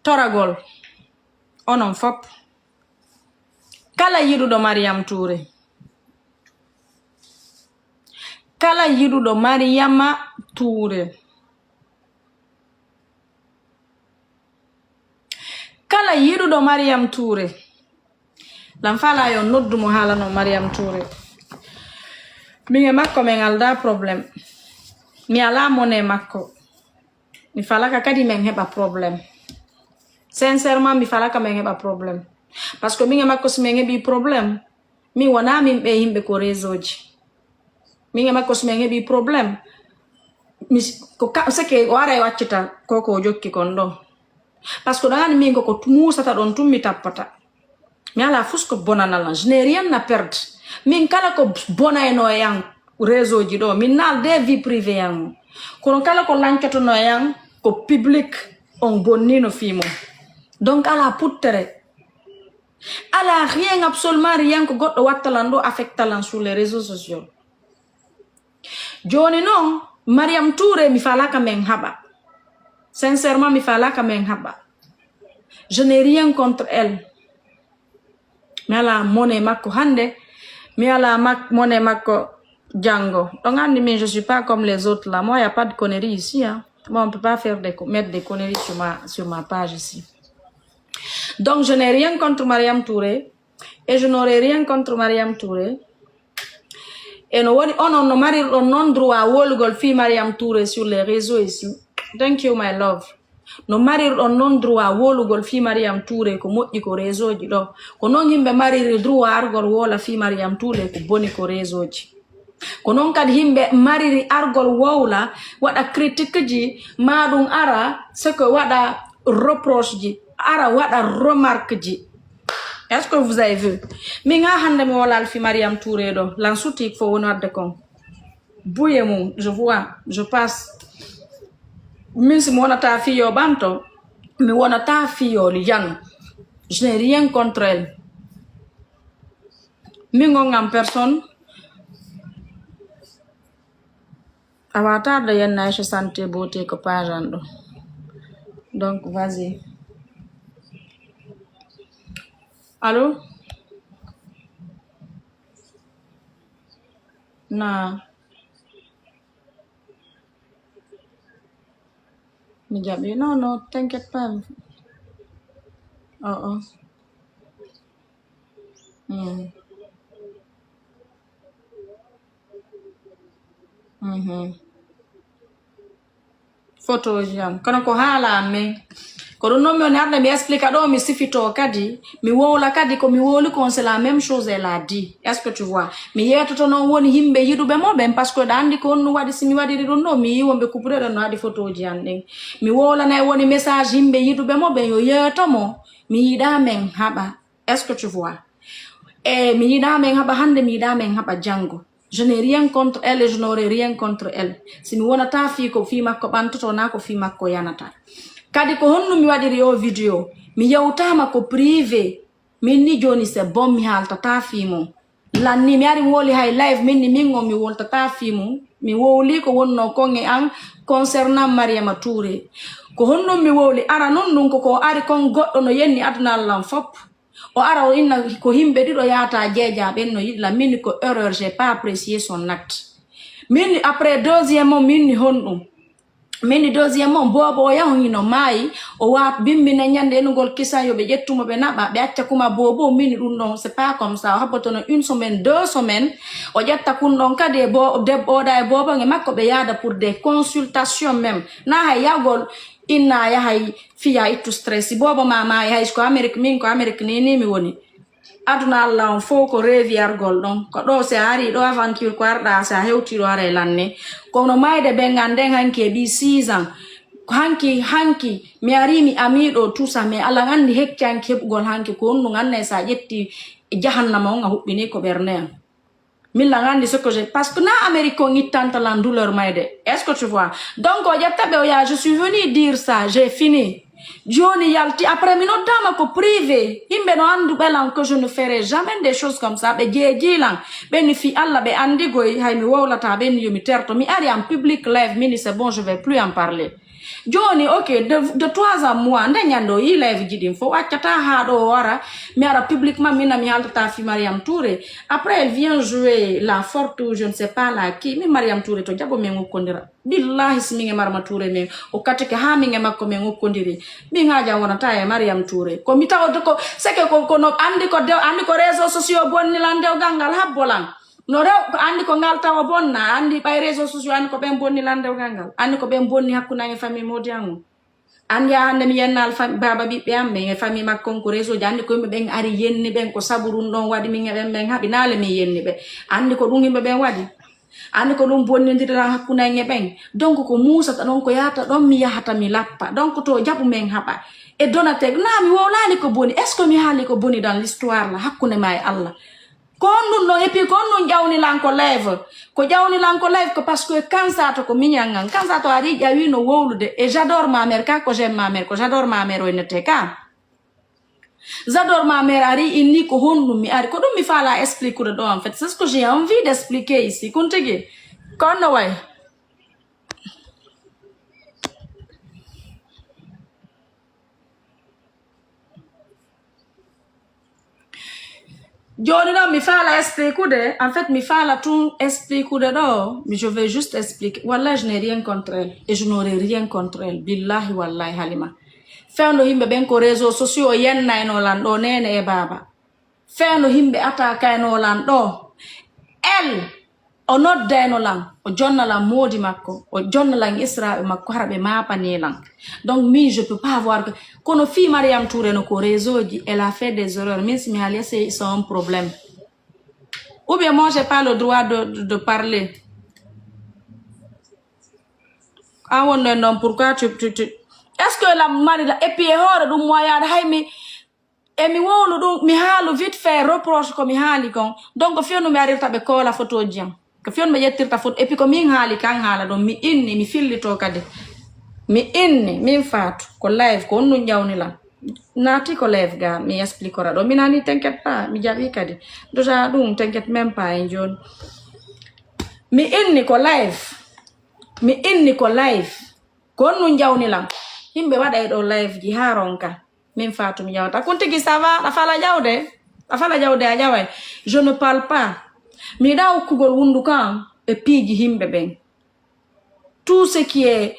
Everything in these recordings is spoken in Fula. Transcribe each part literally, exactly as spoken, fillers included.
Toragol onon fop. Kala yiɗuɗo Mariam Touré, kala yiɗuɗo Mariama Touré, kala yiɗuɗo Mariam Touré, lan fala yo noddu mo haalano Mariam Touré. Min e makko min alda problème. Mi ala mone makko. Mi falaka kadi min heɓa problème. Sincèrement, mi falaka min heɓa problème. Parce que min e makko, si min heɓi problème, min wona min ɓe yimɓe ko réseau ji. Min e makko, si min heɓi problème, mi, ko ka, seke o ara e waccita ko ko jokki kon ɗo. Parce que ɗon anndi min ko, ko musata ɗon tun mi tappata. Mi ala fus ko bonana lan. Je n'ai rien à perdre. Min kala ko bonayno e an réseau ji ɗo. Min nal de vie privée an. Kono kala ko lancotono e an ko public on bonnino fii mum. Donc ala puttere. Ala rien, absolument rien ko goɗɗo watta lan ɗo affecta lan sur les réseaux sociaux. Jooni noon, Mariam Touré, mi falaka min haɓa. Sincèrement, mi falaka min haɓa. Je n'ai rien contre elle. Mi ala mone makko hannde, mi ala mak-, mone makko janngo. Donc, anndi min, je suis pas comme les autres là. Moi, y a pas de conneries ici, hein. Moi, on peut pas faire des co-, mettre des conneries sur ma, sur ma page ici. Donc, je n'ai rien contre Mariam Touré. Et je n'aurai rien contre Mariam Touré. E no woni onon no marirɗon noon droit wolugol fii Mariam Touré sur les réseaux ici. Thank you, my love. No marirɗon noon droit wolugol fii Mariam Touré ko moƴƴi ko réseau ji ɗo. Ko noon yimɓe mariri droit argol wola fii Mariam Touré ko boni ko réseau ji. Ko noon kadi yimɓe mariri argol wowla, waɗa critique ji, ma ɗum ara, seko waɗa reproche ji, ara waɗa remarque ji. Est-ce que vous avez vu? Min ha hannde mi wolal fii Mariam Touré ɗo, lan suti ko woni wadde kon. Buye mum, je vois, je passe. Min si mi wonata fiyo ɓanto, mi wonata fiyo yano. Je n'ai rien contre elle. Min on en personne. A wata de yenna Aïcha Santé Beauté ko page an ɗo. Donc, vas-y. Allô? Na. Mi jaɓi. Non, non, t'inquiète pas. Oh, oh. Mm. Mhm. Photoji am. Kono ko haala am min. Ko ɗum noon mi woni arde mi explique ɗo, mi sifito kadi, mi wowla kadi, ko mi wowli kon, c'est la même chose elle a dit. Est-ce que tu vois? Mi yeetoto noon woni yimɓe yiɗuɓe mo ɓen, parce que ɗa anndi ko honɗum waɗi, si mi waɗiri ɗum ɗo, mi yii wonɓe kuɓɓude ɗon no waɗi photoji an ɗin. Mi wowlana e woni message yimɓe yiɗuɓe mo ɓen, yo yeeto mo, mi yiɗa min haɓa. Est-ce que tu vois? E mi yiɗa min haɓa hannde, mi yiɗa min haɓa janngo. Je n'ai rien contre elle et je n'aurai rien contre elle. Si mi wonata fii ko fii makko ɓantoto, na ko fii makko yanata. Kadi ko honɗum mi waɗiri o vidéo? Mi yewtama ko privé. Min ni jooni c'est bon, mi haaltata fii mum. Lan ni mi ari mi wowli hay live, min ni min on mi woltata fii mum. Mi wowli ko wonno kon e an concernant Mariama Touré. Ko honɗum mi wowli? Ara non ɗum ko ko ari kon goɗɗo no yenni aduna lan fop. O ara o inna ko yimɓe ɗiɗo yaata jeeja ɓen no yiɗi lan. Min ni ko erreur, j'ai pas apprécié son acte. Min ni après deuxième o, min ni honɗum? Min ni deuxième o, boobo o yahu hino maayi, o wa bimbina ñande enugol kisan yo ɓe ƴettu mo ɓe naɓa, ɓe acca kuma boobo, min ni ɗum ɗon, c'est pas comme ça. O habbotono une semaine, deux semaines, o ƴetta kun ɗon kadi e bo-, debbo o ɗa e boobo e makko ɓe yaada pour des consultations même. Na hay yahgol inna yahay fiya ittu stress. Boobo ma maayi hay ko Amérique, min ko Amérique ni, ni mi woni. Aduna Allah on fof ko rêve argol ɗon. Ko ɗo si a ari ɗo aventure ko arɗa, si a hewti ɗo ara e lanne. Kono mayde ɓen an nden hanki e ɓi six ans. Hanki, hanki, mi ari mi ami ɗo tout ça, mais Allah anndi hecci hanki heɓugol hanki ko honɗum anne sa ƴetti jahannama on a huɓɓini ko ɓernde am. Min lan anndi ce que j'ai, parce que na Amérique on ittanta lan douleur mayde. Est-ce que tu vois? Donc, o ƴetta ɓe o yaha, je suis venu dire ça, j'ai fini. Jooni yalti, après mi noddama ko privé. Yimɓe no anndu ɓe lan que je ne ferai jamais des choses comme ça. Ɓe jeeji lan. Ɓe ni fii Allah ɓe anndi goy, hay mi wowlata ɓe ni yo mi terto. Mi ari en public live, mi ni c'est bon, je vais plus en parler. Jooni, ok, de, de trois à mois, nde ñande o yii live ji ɗin fof, accata haa ɗo o wara, mi ara publiquement, min mi haaltata fi Mariam Touré. Après, elle vient jouer la forte ou je ne sais pas la qui. Min Mariam Touré to jaɓo men okkondira. Billahi, si min e Marma Touré men, o katike haa min e makko men okkondiri. Min haaja wonata e Mariam Touré. Ko mi tawata ko, c'est que ko, ko no andi ko de, andi ko réseaux sociaux bonni lan dewgal ngal habbo lan. No rew, ko andi ko ngal tawa bonna, andi ɓay réseaux sociaux, andi ko ɓen bonni lan dewgal ngal. Andi ko ɓen bonni hakkunde an e famille Modi an o. Andi a hannde mi yennaali fam-, baaba ɓiɓɓe am ɓen e famille makko on ko réseau ji. Andi ko yimɓe ɓen ari yenni ɓen ko sabu ɗum ɗon waɗi min e ɓen ɓen haɓi naale min yenni ɓe. Andi ko ɗum yimɓe ɓen waɗi. Andi ko ɗum bonnindiri lan hakkunde an e ɓen. Donc ko muusata ɗon ko yahata ɗon mi yahata mi lappa. Donc to jaɓu men haɓa. E Donateg, naa mi wowlaali ko boni. Est-ce que mi haali ko boni dans l'histoire la hakkunde ma e Allah? Ko honɗum ɗon? Et puis ko honɗum ƴawni lan ko live? Ko ƴawni lan ko live ko parce que Kansato ko miñan an. Kansato ari ƴawi no wowlude. Et j'adore ma mère, ka ko j'aime ma mère, ko j'adore ma mère o innete ka. J'adore ma mère ari inni ko honɗum mi ari. Ko ɗum mi faala expliquer ɗo en fait. C'est ce que j'ai envie d'expliquer ici. Kon tigi. Ko honno way? Jooni ɗo mi faala expliquer. En fait, mi faala tun expliquer ɗo. Je vais juste expliquer. Wallah, je n'ai rien contre elle. Et je n'aurai rien contre elle. Billahi, wallahi, Halima. Fewndo yimɓe ɓen ko réseaux sociaux o yennayno lan ɗo, nene e baaba. Fewndo yimɓe attaquayno lan ɗo. Elle, o noddayno lan, o jonna lan moodi makko, o jonna lan Israaɓe makko, hara ɓe maapani lan. Donc, min, je peux pas avoir que, kono fii Mariam Touré no ko réseau ji, elle a fait des erreurs. Min, si mi haali, c'est, c'est un problème. Ou bien moi, j'ai pas le droit de, de, de parler. Ah, on, non, pourquoi tu, tu, tu, est-ce que la mari la, et puis, e hoore ɗum moyaade, hay mi, e mi wowlu ɗum, mi haalu vite fait reproche ko mi haali kon. Donc, fewndo mi arirta ɓe koola photoji am. Ko fewndo ɓe ƴettirta photo. Et puis ko min haali kan haala ɗon. Mi inni, mi fillito kadi. Mi inni, min Fatou, ko live, ko honɗum ƴawni lan. Naati ko live ga, mi expliquera ɗo. Mi nani, t'inquiète pas, mi jaɓi kadi. Déjà ɗum, t'inquiète même pas, en jooni. Mi inni ko live. Mi inni ko live. Ko honɗum ƴawni lan. Yimɓe waɗa e ɗo live ji haa ronka. Min Fatou mi ƴawata. Kon tigi ça va, a faala ƴawde? A faala ƴawde, a ƴaway. Je ne parle pas. Mi yiɗaa okkugol wunduko am e piiji yimɓe ɓen. Tout ce qui est,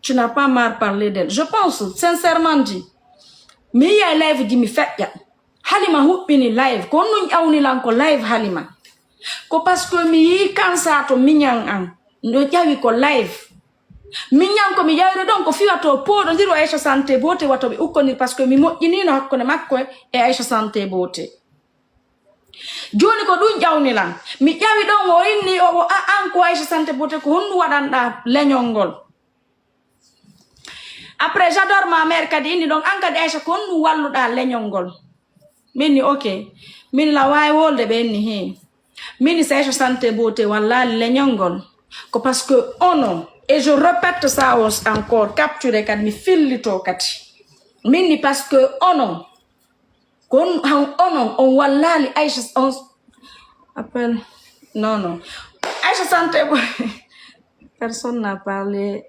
tu n'as pas mal parlé d'elle. Je pense, sincèrement dit, mi yiya e live ji mi feƴƴa. Halima huɓɓini live. Ko honɗum ƴawni lan ko live Halima? Ko parce que mi yii Kansato miñan an. No ƴawi ko live. Miñan ko mi ƴawri ɗon ko fiwa to pooɗondiri o Aïcha Santé Beauté wato ɓe ukkondir parce que mi moƴƴinino hakkunde makko e Aïcha Santé Beauté. Jooni ko ɗum ƴawni lan. Mi ƴawi ɗon o inni o, o a an ko Aïcha Santé Beauté ko honɗum waɗanɗa leñol ngol? Après, j'adore ma mère kadi inni ɗon, an kadi Aïcha, ko honɗum walluɗa leñol ngol? Min ni, ok. Min la waawi wolde ɓe inni, he. Min ni, si Aïcha Santé Beauté wallaali leñol ngol. Ko parce que onon, et je répète ça os-, encore, capturé kadi, mi fillito kadi. Min ni, parce que onon, ko on, han onon, on wallaali Aïcha, on, appel, non, non. Aïcha Santé Beauté, personne n'a parlé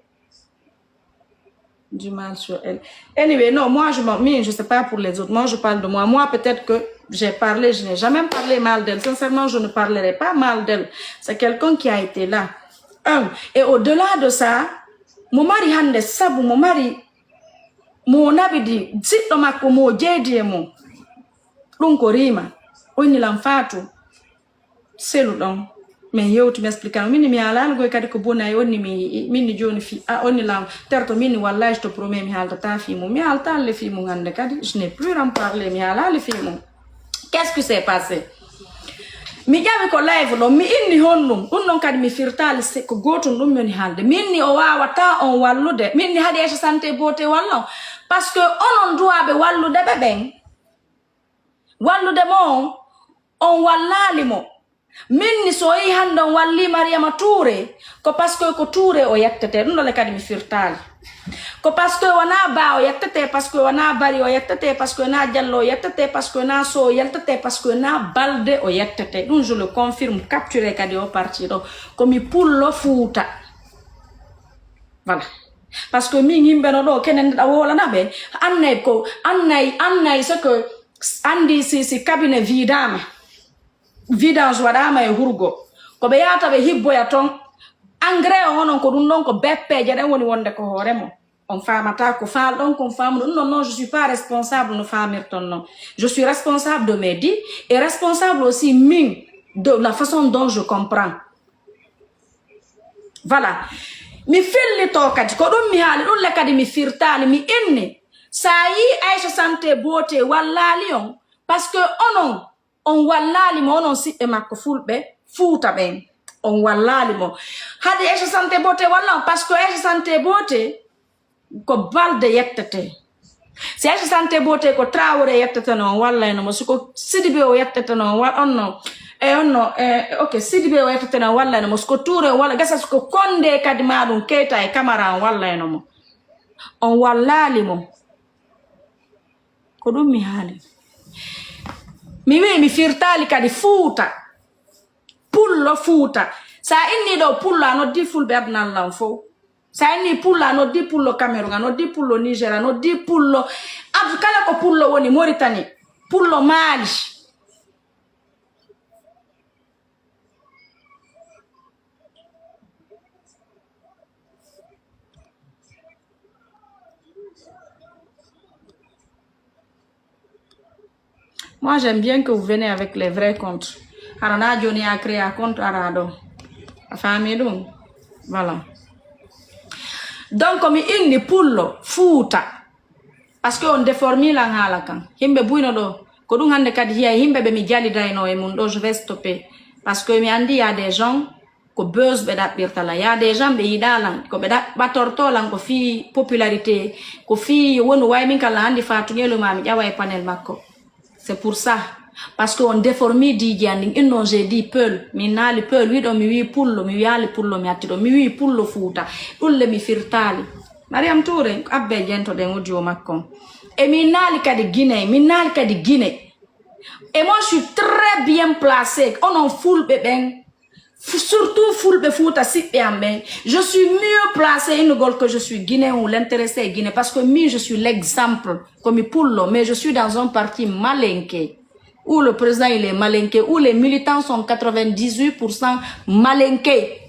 du mal sur elle. Anyway, non, moi, je m'en, mais je sais pas pour les autres. Moi, je parle de moi. Moi, peut-être que j'ai parlé, je n'ai jamais parlé mal d'elle. Sincèrement, je ne parlerai pas mal d'elle. C'est quelqu'un qui a été là. Un. Et au-delà de ça, mo mari hannde sabu, mo mari, mo naɓidi, siɗɗo makko, mo jeydi e mo. Ɗum ko riima. O inni lan Faatu. Selu ɗon. Min yewti, mi expliqué. Min ni mi haalaali goy kadi ko boni ay, onni mi, min ni jooni fi, a onni lan terto, min ni wallahi, je te promets, mi haaltata fii mum. Mi haaltaali fii mum hannde kadi. Je n'ai plus rien parlé, mi haalaali fii mum. Qu'est-ce qui s'est passé? Mi ƴawi ko live ɗon, mi inni honɗum. Ɗum ɗon kadi mi firtaali se-, ko gootum ɗum mi woni haalde. Min ni o waawata on wallude. Min ni haɗi Aïcha Santé Beauté walla on. Parce que onon duwaaɓe wallude ɓe ɓen. Wallude mo on, on wallaali mo. Min ni so o yii hannde on wallii Mariama Touré, ko parce que ko Touré o yettete. Ɗum ɗo le kadi mi firtaali. Ko parce que wonaa Ba o yettete, parce que wonaa Bari o yettete, parce que wonaa Jallo o yettete, parce que wonaa Sow o yettete, parce que wonaa Balde o yettete. Ɗum je le confirme, capturé kadi o parti ɗo. Ko mi pullo Fuuta. Voilà. Parce que min yimɓe no ɗo kenen ɗa wolana ɓe, annay ko annay annay ce que andi si si cabinet vidama, vidange waɗama e hurgo, ko ɓe yahata ɓe hibboya ton. Engrais o onon ko ɗum ɗon ko beppeje ɗen woni wonde ko hoore mo. On famata ko faal ɗon kon famu ɗum non non, je suis pas responsable no famirton non. Je suis responsable de mes dits et responsable aussi min de la façon dont je comprends. Voilà. Mi fillito kadi ko ɗum mi haali ɗum le kadi mi firtaali mi inni. Sa yi Aisha Santé Beauté wallali on, parce que onon on wallali mo, onon siɓɓe makko fulɓe fuuta ɓen, on wallali mo. Hadi Aisha Santé Beauté walla on, parce que Aisha Santé Beauté ko balde yettete. Si Aisha Santé Beauté ko Traoré yettete no on wallayno mo, siko Sidibe o yettete no on wa- onno e onno e ok, Sidibe o yettete no on wallayno mo, siko Touré o walla gasa, siko Konde kadi ma ɗum Keyta e Kamara on wallayno mo. On wallali mo. Ko ɗum mi haali. Mi wi mi firtali kadi fuuta. Pullo fuuta. Sa inni ɗo pullo a noddi fulɓe aduna allah on fow. Sa inni pullo a noddi pullo Cameroun, a noddi pullo Niger, a noddi pullo abdu kala ko pullo woni Mauritanie, pullo Mali. Moi, j'aime bien que vous venez avec les vrais comptes. Hara na joni a créé a compte ara ɗo. A faami ɗum? Voilà. Donc, mi inni pullo fuuta. Parce que on déformi lan haala kan. Himɓe buyno ɗo. Ko ɗum hannde kadi hiya himɓe ɓe mi jalidayno e mum ɗo, je vais stopper. Parce que mi andi y a des gens ko buzz ɓe ɗaɓɓirta lan. Y a des gens ɓe yiɗa lan. Ko ɓe ɗaɓɓatorto lan ko fii popularité. Ko fii wonu way min kala andi Fatou Ngelo ma mi ƴawa e panel makko. C'est pour ça. Parce que on déformi D J andin. Innon j'ai dit peul. Mi naali peul. Wiɗo mi wi pullo. Mi wiyali pullo mi hatti ɗo. Mi wi pullo fuuta. Ɗum le mi firtali. Mariam Touré, abbe jento ɗen audio makko. E mi naali kadi Guinée. Mi naali kadi Guinée. Et moi, je suis très bien placé. Onon fulɓe ɓen. Fu- Surtout fulɓe fuuta siɓɓe am ɓen. Je suis mieux placé innugol que je suis guinéen ou l'intéressé guinéen. Parce que mi, je suis l'exemple. Ko mi pullo, mais je suis dans un parti malinké. Où le président il est malinké, où les militants sont quatre-vingt-dix-huit pour cent malinké.